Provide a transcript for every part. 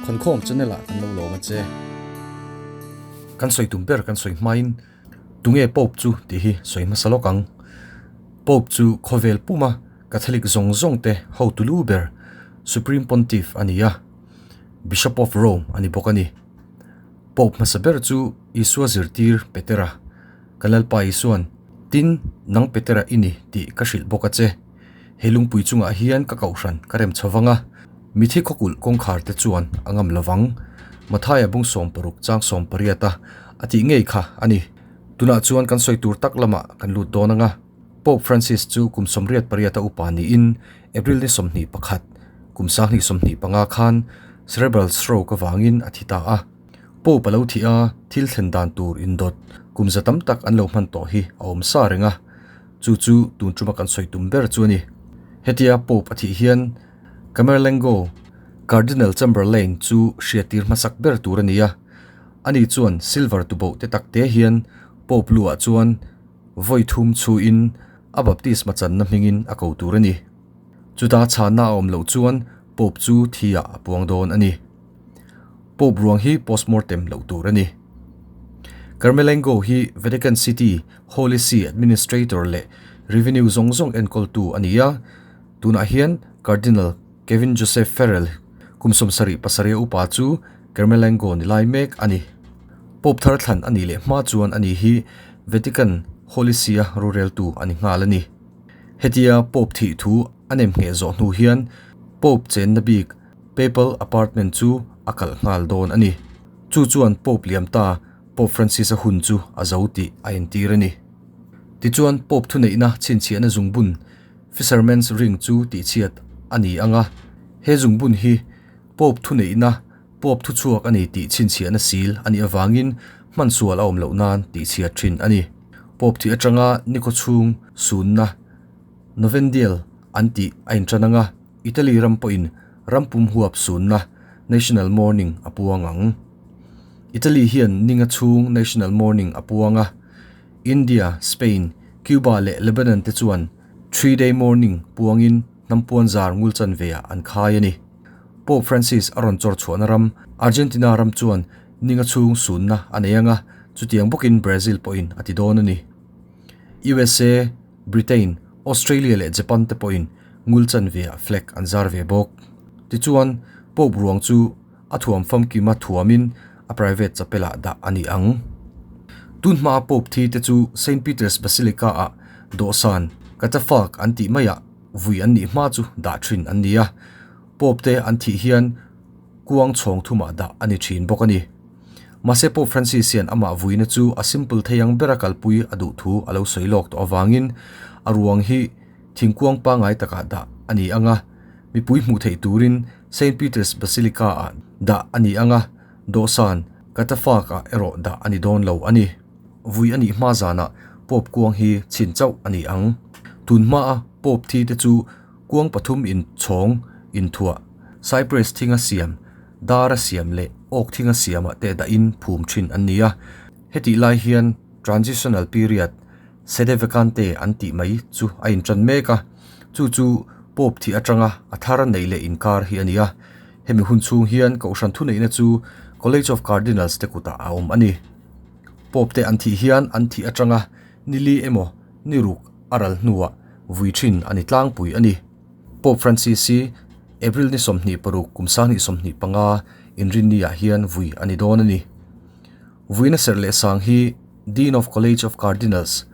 Khawnkhawm channel ah kan lo lawm a che. Kan sawi tum ber kan sawi hmain tunge Pope chu tih hi sawi hmasa lawk ang. Pope chu khawvel puma Catholic zawng zawng te hotu lu ber Supreme Pontiff a ni a, Bishop of Rome a ni bawk a ni. Pope hmasa ber chu Isua zirtir Petera, Ka Lalpa Isuan, Tin, nang Petera i ni tih ka hrilh bawk a che. He lungpui chungah hian ka kohhran ka rem chho vang a, mithi khawkulh kawngkhar te chuan a ngam lo vang. Mathaia bung 60 chang 18 a a tih ngei kha a ni. Tunah chuan kan sawi tur tak lamah kan lut dawn ang a. Pope Francis chu kum 88 a upa niin April ni 21, kum 2025 khan cerebral stroke avangin a thi ta a. Pope a lo thih a, thil thlen dan tur indawt kum za tam tak an lo hman tawh hi a awm sa reng a, chu chu tun tuma kan sawi tum ber chu a ni. Hetia Pope a thih hian Camerlengo, Cardinal Chamberlain chu hriattir hmasak ber tur a ni a, ani chuan silver tuboh te tak te hian Pope lu ah chuan vawi thum chhuin a baptisma channa hmingin a ko tur a ni. Chuta chhanna a awm loh chuan Pope chu thi ah a puang dawn a ni. Pope ruang hi postmortem loh tur a ni. Carmelengo hi Vatican City Holy See Administrator leh Revenue zawng zawng enkawltu a ni a, tunah hian Cardinal Kevin Joseph Farrell kum 77 a upa chu Carmelengo ni lai mek a ni. Pope thar thlan a nih leh hma chuan ani hi Vatican Holy See-a roreltu a ni nghal a ni. Hetia Pope thih thu a nem ngheh zawh hnu hian Pope chenna bik Papal apartment chu a kalh nghal dawn a ni. Chu chuan Pope liam ta Pope Francis-a hun chu a zo tih a entir a ni. Tichuan Pope thuneihna chhinchhiahna zungbun Fisherman's Ring chu tihchhiat a ni ang a, he zungbun hi Pope thuneihna Pope thuchhuak a ni tih chhinchhiahna sil a nih avangin hmansual a awm loh nan tihchhiat thin a ni. Pope thih atanga nikhaw chhung sunna Novendial an tih a intan ang a. Italy ram pawhin ram pum huap sunna National Mourning a puang ang. Italy hian ninga chhung National Mourning a puang a, India, Spain, Cuba leh Lebanon te chuan Three-Day Mourning puangin hnampuan zar ngul chanveah an khai a ni. Pope Francis a rawn chawr chhuahna ram Argentina ram chuan ninga chhung sunna a nei ang a, chutiang bawkin Brazil pawhin a ti dawn a ni. USA, Britain, Australia leh Japan te pawhin ngul chanveah flag an zar ve bawk. Tichuan, Pope ruang chu a thuam famkima thuamin a private chapel-ah dah a ni ang. Tun hmaa Pope thi te chu Saint Peter's Basilica-ah dawhsan, catafalque an tih maiah vui an nih hma chu dah thin an ni a. Pope te an thih hian kuang chhawng thumah dah a ni thin bawk a ni. Mahse Pope Francis hian amah vuina chu a simple thei ang bera kalpui a duh thu a lo sawi lawk tawh avangin a ruang hi thingkuang pangngai takah dah a ni ang a, mipui hmuh theih turin Saint Peter's Basilica-ah dah a ni ang a, dawhsan catafalque-ah erawh dah a ni dawn lo a ni. Vui a nih hma zanah Pope kuang hi chhin chauh a ni ang. Tun hmaa Pope thi te chu kuang pathum inchhawng inthuah, cypress thinga siam, dara siam leh awk thinga siamah te dahin phum thin an ni a. Hetih lai hian transitional period, sede vacante an tih mai chu a intan mek a, chu chu Pope thih atanga a thar neih leh inkar hi a ni a. Hemi hun chhung hian Kohhran thuneihna chu College of Cardinals te kutah a awm a ni. Pope te an thih hian an thih atanga nili emaw ni ruk a ral hnuah vui thin a ni tlangpui a ni. Pope Francis hi April ni 26 kum 2025 inrinni ah hian vui a ni dawn a ni. Vuina serh leh sang hi Dean of College of Cardinals,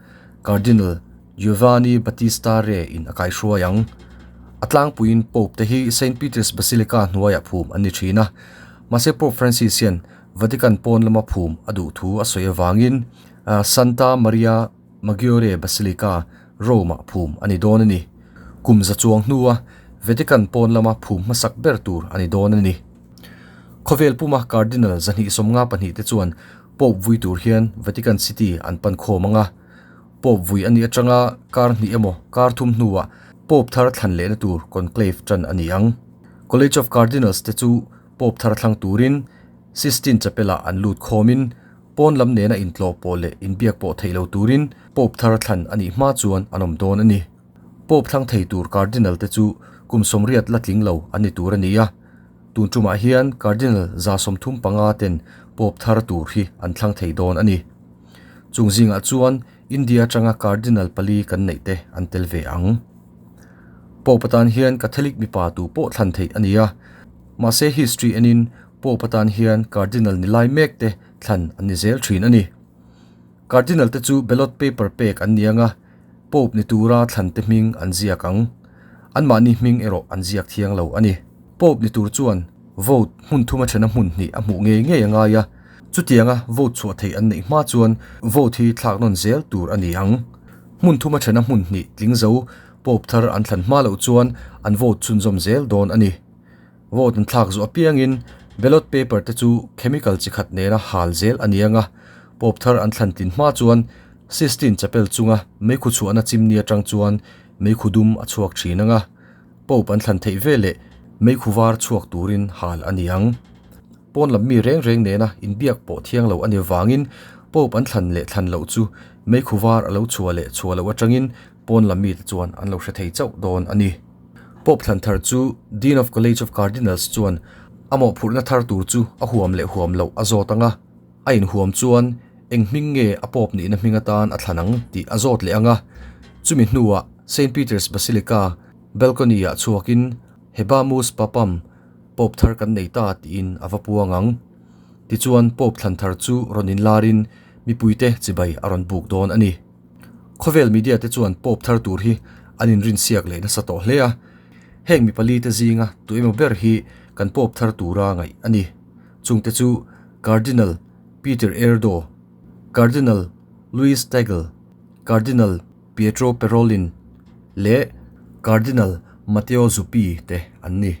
Cardinal Giovanni Battista Re in a kaihruai ang. A tlangpuiin Pope te hi Saint Peter's Basilica hnuaiah phum an ni thin a, mahse Pope Francis hian Vatican pawn lama phum a duh thu a sawi avangin Santa Maria Maggiore Basilica, Rome-ah phum a ni dawn a ni. Kum za chuang hnua Vatican pawn lama phum hmasak ber tur a ni dawn a ni. Khawvel puma Cardinal 252 te chuan Pope vui tur hian Vatican City an pan khawm ang a. Pope vui a nih atanga kar hnih emaw kar thum hnuah Pope thar thlan lehna tur conclave tan a ni ang. College of Cardinals te chu Pope thar thlang turin Sistine Chapel-ah an lut khawmin Pawn lam nena intlawh pawh leh inbiak pawh theih lo turin Pope thar thlan a nih hma chuan an awm dawn a ni. Pope thlang thei tur Cardinal te chu kum 80 la tling lo an ni tur a ni a. Tun tumah hian Cardinal 35 ten Pope thar tur hi an thlang thei dawn a ni. Chung zingah chuan India atanga Cardinal pali kan neih te an tel ve ang. Pope atan hian Catholic mipa tu pawh thlan theih a ni a, mahse history enin Pope atan hian Cardinal ni lai mek te thlan an ni zel thin a ni. Cardinal te chu ballot paper pek an ni anga Pope ni tura thlan te hming an ziak ang. Anmahni hming erawh an ziak thiang lo a ni. Pope ni tur chuan vote hmun thuma thena hmun hnih a hmuh ngei ngei a ngai a, chutianga vote chhuah theih an neih hma chuan vote hi thlak nawn zel tur a ni ang. Hmun thuma thena hmun hnih tling zo Pope thar an thlan hma loh chuan an vote chhunzawm zel dawn a ni. Vote an thlak zawh apiangin ballot paper te chu chemical chi khat nena hal zel a ni ang a, Pope thar an thlan tlin hma chuan Sistine Chapel chunga meikhu chhuahna chimni atang chuan meikhu dum a chhuak thin ang a, Pope an thlan theih veleh meikhu var chhuak turin hal a ni ang. Pawn lam mi reng reng nena inbiak pawh thiang lo a ni vangin Pope an thlan leh thlan loh chu meikhu var a lo chhuah leh chhuah loh atangin pawn lam mite chuan an lo hre thei chauh dawn a ni. Pope thlan thar chu Dean of College of Cardinals chuan a mawhphurhna thar tur chu a huam leh huam loh a zawt ang a, a inhuam chuan eng hming nge a Pope nihna hming atan a thlan ang tih a zawt leh ang a, chumi hnuah Saint Peter's Basilica balcony-ah chhuakin Habemus Papam, Pope thar kan nei ta tiin a va puang ang. Tichuan Pope thlan thar chu rawn inlarin mipuite chibai a rawn buk dawn a ni. Khawvel media te chuan Pope thar tur hi an inrinsiak leh nasa tawh hle a, heng mi pali te zinga tu emaw ber hi kan Pope thar tura ngaih a ni. Chungte chu Cardinal Peter Erdo, Cardinal Luis Tagle, Cardinal Pietro Parolin leh Cardinal Matteo Zuppi te an ni.